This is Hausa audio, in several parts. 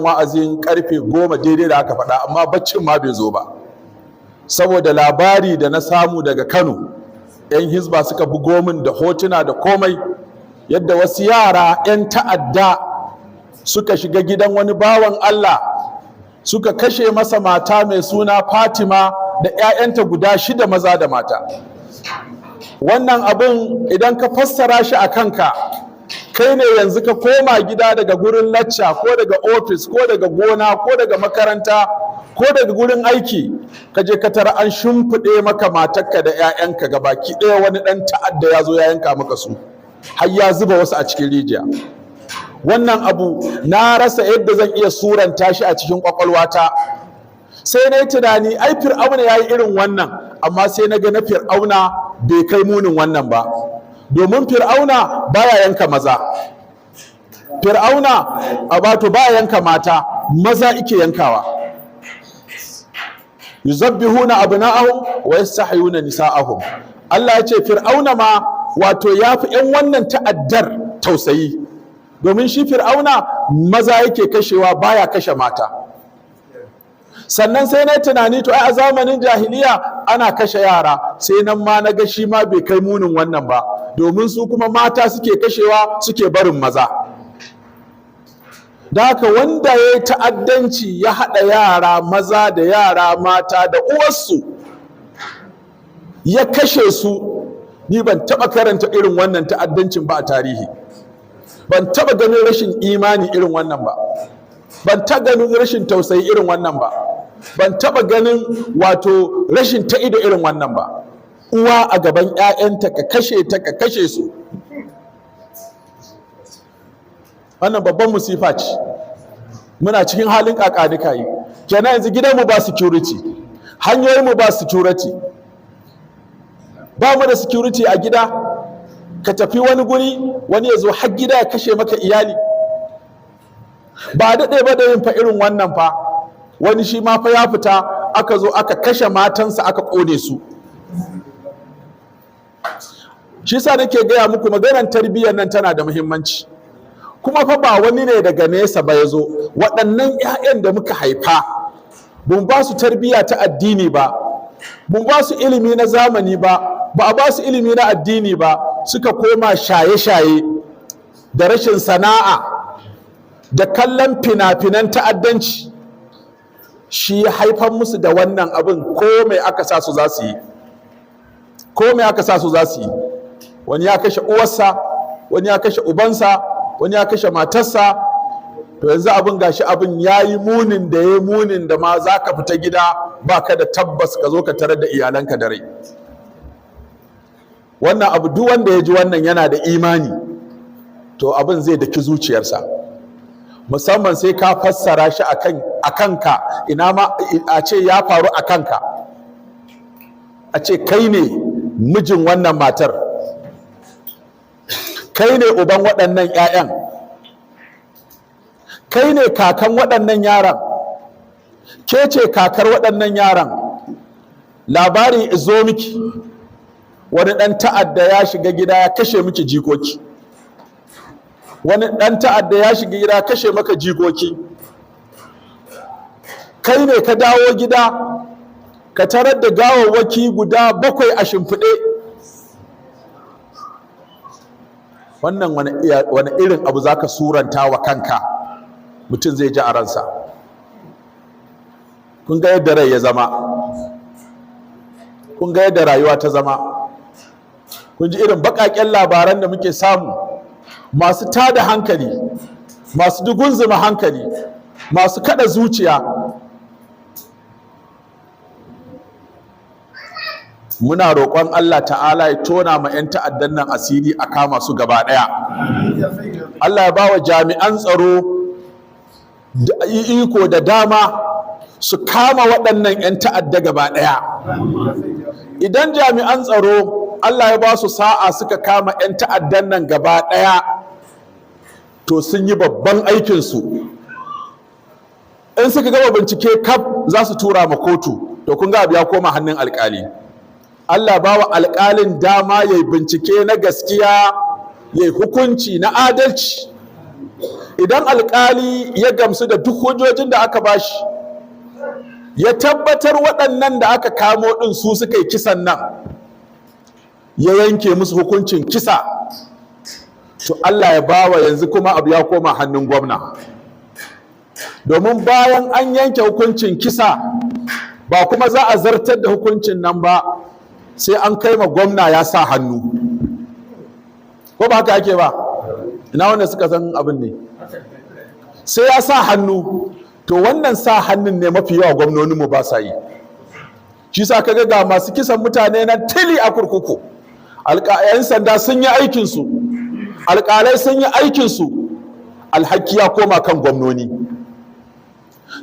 wa'azin karfe 10 daidai da aka faɗa, amma baccin ma bai zo ba, saboda labari da na samu daga Kano. 'Yan Hizba suka bugo min da hotuna da komai, yadda wasu yara 'yan ta'adda suka shiga gidan wani bawan Allah, suka kashe masa mata mai suna Fatima da 'ya'yanta guda shida, maza da mata. Wannan abin, idan ka fassara shi a kanka, kai ne yanzu ka koma gida daga gurin lacca, ko daga ofis, ko daga gona, ko daga makaranta, ko daga gurin aiki, ka je ka tara an shimfiɗe maka matarka da 'ya'yanka gabaki ɗaya, wani ɗan ta'adda ya zo ya yanka maka su, har ya zuba wasu a cikin rijiya. Wannan abu na rasa yadda zan iya suranta shi a cikin kwakwalwata. Sai na yi tunani, ai Fir'auna ya yi irin wannan, amma sai na ga na Fir'auna bai kai munin wannan ba, domin Fir'auna baya yanka maza. Fir'auna a bato baya yanka mata, maza ike yankawa. "Yuzabbihuna abna'ahum wa yastahyuna nisa'ahum." Allah ya ce Fir'auna ma wato ya fi 'yan wannan ta'addar tausayi, domin shi Fir'auna maza yake kashewa, baya kashe mata. Sannan sai na tunani, to ai a zamanin jahiliya ana kashe yara. Sai nan ma na ga shi ma bai kai munin wannan ba, domin su kuma mata suke kashewa, suke barin maza. Da haka wanda ya yi ta'addanci, ya haɗa yara maza da yara mata da uwarsu ya kashe su, ni ban taɓa karanta irin wannan ta'addancin ba a tarihi. Ban taɓa ganin rashin imani irin wannan ba. Ban taɓa ganin rashin tausayi irin wannan ba. Ban taɓa ganin wato rashin ta ido irin wannan ba. Uwa a gaban 'ya'yanta ka kashe ta, ka kashe su, wannan babban musifa ce. Muna cikin halin kakanika yi kenan. Yanzu gidanmu ba security, hanyoyinmu ba security, ba mu da security a gida. Ka tafi wani guri, wani ya zo har gida ya kashe maka iyali. Ba daɗe ba da yin fa irin wannan fa, wani shi ma fa ya fita, aka zo aka kashe matansa, aka ƙone su. Shi sa nake gaya muku, maganar tarbiyyar nan tana da muhimmanci. Kuma fa ba wani ne daga nesa ba ya zo. Waɗannan 'ya'yan da muka haifa, mun ba su tarbiyya ta addini ba, mun ba su ilimi na zamani ba, ba a ba su ilimi na addini ba, suka koma shaye-shaye da rashin sana'a da kallon fina-finan ta'addanci. Shi ya haifar musu da wannan abin. Ko mai aka sa su za su yi, ko mai aka sa su za su yi. Wani ya kashe uwarsa, wani ya kashe ubansa, wani ya kashe matarsa. To yanzu abin gashi, abin ya yi munin da ya munin da ma za ka fita gida ba ka da tabbas ka zo ka tarar da iyalanka da rai. Wannan abu, duk wanda ya ji wannan yana da imani, to abin zai daki zuciyarsa, musamman sai ka fassara shi a kanka. Ina ma a ce ya faru a kanka, a ce kai ne mijin wannan matar, kai ne uban waɗannan 'ya'yan, kai ne kakan waɗannan yaran, ke ce kakar waɗannan yaran. Labari izo miki, wani ɗan ta'adda ya shiga gida ya kashe miki jikoki, wani ɗan ta'adda ya shiga gida ya kashe maka jikoki. Kai ne ka dawo gida ka tarar da gawawwaki guda bakwai a shimfiɗe. Wannan wani irin abu za ka suranta wa kanka mutum zai ji a ransa? Kun ga yadda rai ya zama, kun ga yadda rayuwa ta zama, kun ji irin baƙaƙen labaran da muke samu, masu tada hankali, masu dugunzuma hankali, masu kada zuciya. Muna roƙon Allah Ta'ala ya tona ma 'yan ta'addan nan asiri, a kama su gaba ɗaya. Allah ya ba wa jami'an tsaro iko da dama su kama waɗannan 'yan ta'adda gaba ɗaya. Idan jami'an tsaro Allah ya ba su sa'a suka kama 'yan ta'addan nan gaba ɗaya, to sun yi babban aikinsu. In suka gama bincike kaf, za su tura ma kotu. To kun ga abu ya koma hannun alkali. Allah ba wa alkalin dama ya yi bincike na gaskiya, ya yi hukunci na adalci. Idan alkali ya gamsu da duk hujjojin da aka bashi, ya tabbatar waɗannan da aka kamo ɗin su suka yi kisan nan, ya yanke musu hukuncin kisa, to Allah ya bawa, yanzu kuma abu ya koma hannun gwamna. Domin bayan an yanke hukuncin kisa, ba kuma za a zartar da hukuncin nan ba sai an kai ma gwamna ya sa hannu. Ko ba haka ake ba? Ina wanda suka san abin ne? Sai ya sa hannu. To, wannan sa hannun ne mafi yawa gwamnoninmu ba sa yi. Shi sa kaga ga masu kisan mutane nan tili a kurkuku. 'Yan sanda sun yi aikinsu, alƙalai sun yi aikinsu, alhaki ya koma kan gwamnoni.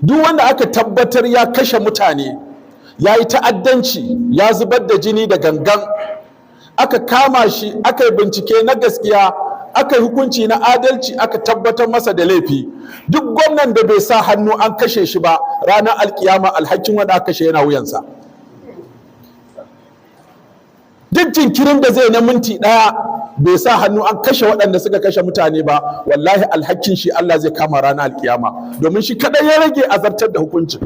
Duk wanda aka tabbatar ya kashe mutane, ya yi ta'addanci, ya zubar da jini da gangan, aka kama shi, aka yi bincike na gaskiya, aka yi hukunci na adalci, aka tabbatar masa da laifi, duk gwamnan da bai sa hannu an kashe shi ba, ranar alkiyama alhakin wanda aka kashe yana wuyansa. Duk jinkirin da zai na minti ɗaya bai sa hannu an kashe waɗanda suka kashe mutane ba, wallahi alhakin shi Allah zai kama ranar alkiyama, domin shi kaɗai ya rage azartar da hukuncin.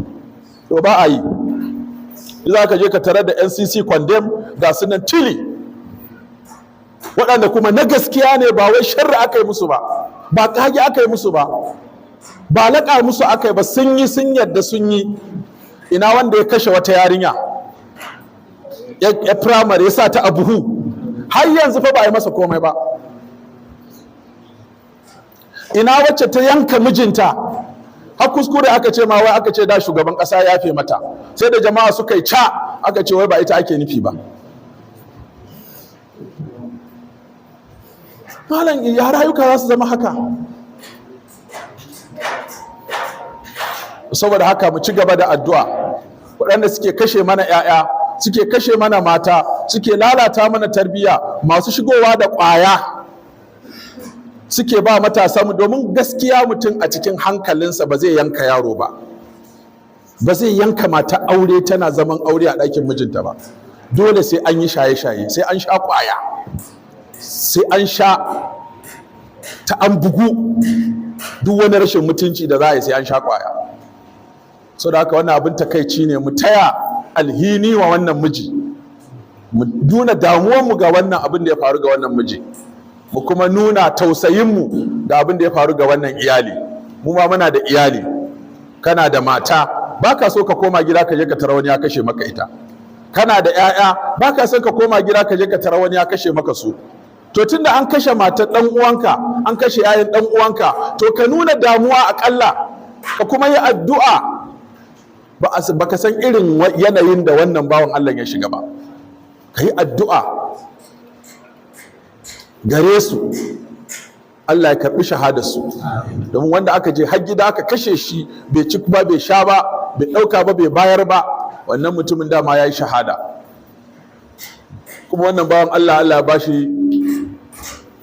To, ba a yi. Za ka je ka tarar da NCC condemn, ga su nan tili, waɗanda kuma na gaskiya ne, ba wai sharri aka yi musu ba, ba kage aka yi musu ba, ba laƙa musu aka yi ba, sun yi, sun yadda sun yi. Ina wanda ya kashe wata yarinya ya firamare, ya sa ta a buhu? Har yanzu fa ba a yi masa komai ba. Ina wacce ta yanka mijinta, har kuskure aka ce ma wai aka ce da shugaban kasa ya yafe mata, sai da jama'a suka yi ca, aka ce wai ba ita ake nufi ba. Malam, ya rayuka za su zama haka? Saboda haka mu ci gaba da addu'a. Waɗanda suke kashe mana 'ya'ya, suke kashe mana mata, suke lalata mana tarbiyya, masu shigowa da ƙwaya suke ba matasa mu, domin gaskiya mutum a cikin hankalinsa ba zai yanka yaro ba, ba zai yanka mata aure tana zaman aure a ɗakin mijinta ba. Dole sai an yi shaye-shaye, sai an sha ƙwaya, sai an sha ta an bugu, duk wani rashin mutunci da za a yi sai an sha ƙwaya. So da haka wannan abin takaici ne. Mu taya alhini wa wannan miji, mu nuna damuwanmu ga wannan abin da ya faru ga wannan miji, mu kuma nuna tausayinmu ga abin da ya faru ga wannan iyali. Mu ma muna da iyali. Kana da mata, baka so ka koma gida ka je ka tara wani ya kashe maka ita. Kana da 'ya'ya, baka son ka koma gida ka je ka tara wani ya kashe maka su. To, tunda an kashe matar dan uwanka, an kashe 'ya'yan dan uwanka, to ka nuna damuwa akalla, ka kuma yi addu'a. Ba ka san irin yanayin da wannan bawan Allah ya shiga ba. Ka yi addu'a gare su, Allah ya karɓi shahadarsu, domin wanda aka je har gida aka kashe shi, bai ci ba, bai sha ba, bai ɗauka ba, bai bayar ba, wannan mutumin dama ya yi shahada. Kuma wannan bawan Allah, Allah ya ba shi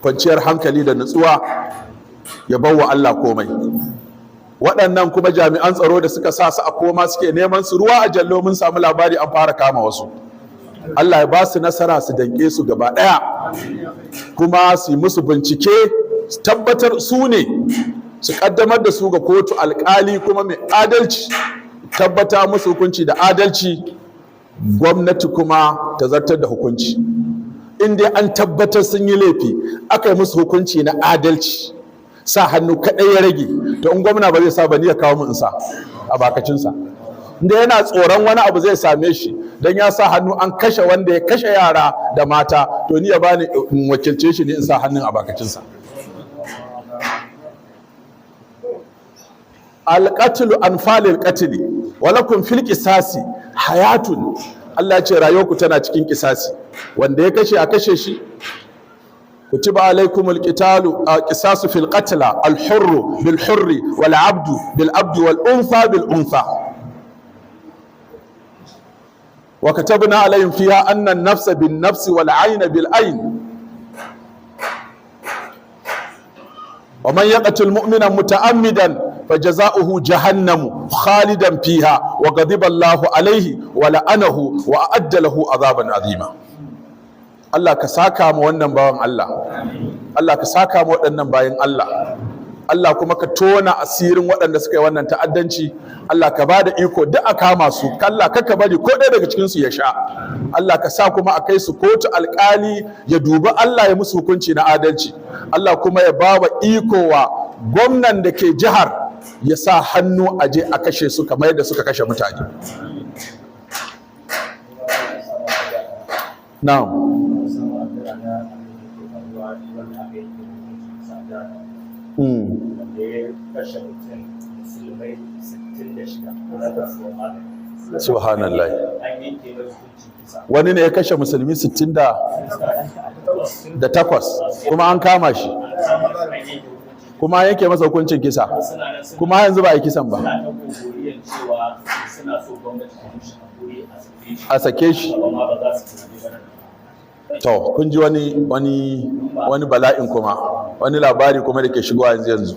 kwanciyar hankali da nutsuwa, ya bawa Allah komai. Waɗannan kuma jami'an tsaro da suka sa su a koma suke neman su ruwa a jallo, mun samu labari an fara kama wasu. Allah ya ba su nasara su danƙe su gaba ɗaya, kuma su yi musu bincike, su tabbatar su ne, su ƙaddamar da su ga kotu, alƙali kuma mai adalci tabbata musu hukunci da adalci, gwamnati kuma ta zartar da hukunci. In dai an tabbatar sun yi laifi, aka yi musu hukunci na adalci, sa hannu kaɗai ya rage. To, in gwamna ba zai sa ba, ni ya kawo mu in sa a bakacinsa. Inda yana tsoron wani abu zai same shi don ya sa hannu an kashe wanda ya kashe yara da mata, to ni ya bani in wakilce shi ne in sa hannun a bakacinsa. Alqatlu anfalil qatli walakum fil qisasi hayatun. Allah ya ce rayuwarku tana cikin kisasi. Wanda ya kashe, a kashe shi. Kutiba alaikumul qitalu, qisasu fil qatla, al hurru bil hurri wal abdu bil abdi wal untha bil untha. Wa katabna alaihim fiha anna an nafsa bin nafsi wal ayna bil ayn. Wa man yaqtul mu'mina muta'ammidan fajaza'uhu jahannamu khalidan fiha wa ghadiba Allahu alaihi wa la'anahu wa a'adda lahu azaban azima. Allah ka saka mu wannan bawan Allah, Allah ka saka mu waɗannan bayan Allah. Allah kuma ka tona asirin waɗanda suka yi wannan ta'addanci. Allah ka ba da iko duk a kama su. Allah ka bari ko ɗaya daga cikinsu ya sha. Allah ka sa kuma a kai su kotu, alƙali ya dubi Allah ya musu hukunci na adalci. Allah kuma ya ba wa iko wa gwamnan da ke jihar ya sa hannu a je a kashe su kamar yadda suka kashe mutane. Na'am. Kashe mutum Musulmai 66. Subhanallah. An yanke mai hukuncin kisa. Wani ne ya kashe musulmi 68 kuma an kama shi. An kama shi, an yanke hukuncin. Kuma an yanke masa hukuncin kisa. Suna nan suna Kuma yanzu ba a yi kisan ba. Suna ta gogoriyan cewa suna so gwamnati ta mushi hakuri a sake shi. A sake shi. Gaba ma ba za su tunani ba nan. To, kun ji wani bala'in kuma, wani labari kuma da ke shigowa yanzu yanzu.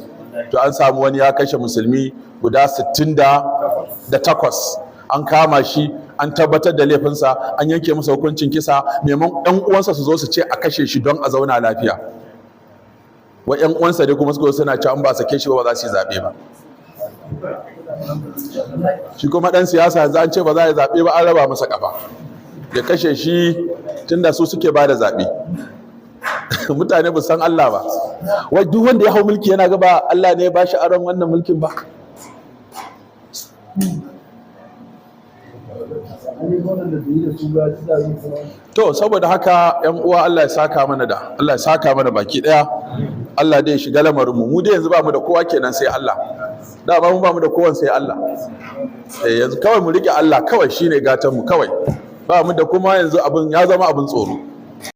To, an samu wani ya kashe musulmi guda 68, an kama shi, an tabbatar da laifinsa, an yanke masa hukuncin kisa. Maimakon ɗan uwansa su zo su ce a kashe shi don a zauna lafiya, wa ƴan uwansa dai kuma suka zo suna cewa an ba sake shi ba, ba za su yi zaɓe ba. Shi kuma ɗan siyasa yanzu an ce ba za a yi zaɓe ba, an raba masa ƙafa, ya kashe shi tunda su suke ba da zaɓe. Mutane ba san Allah ba. Wai duk wanda ya hau mulki yana ga ba Allah ne ya ba shi aron wannan mulkin ba. An yi gwamnan da bai yi da su ba, ci zaɓe kuma. To, saboda haka yan uwa, Allah ya saka mana da Allah ya saka mana baki daya. Allah dai ya shiga lamarin mu. Mu dai yanzu ba mu da kowa kenan sai Allah. Da ba mu ba mu da kowan sai Allah. Eh, yanzu kawai mu rike Allah kawai, shine gatan mu kawai. Ba mu da kuma yanzu, abin ya zama abin tsoro.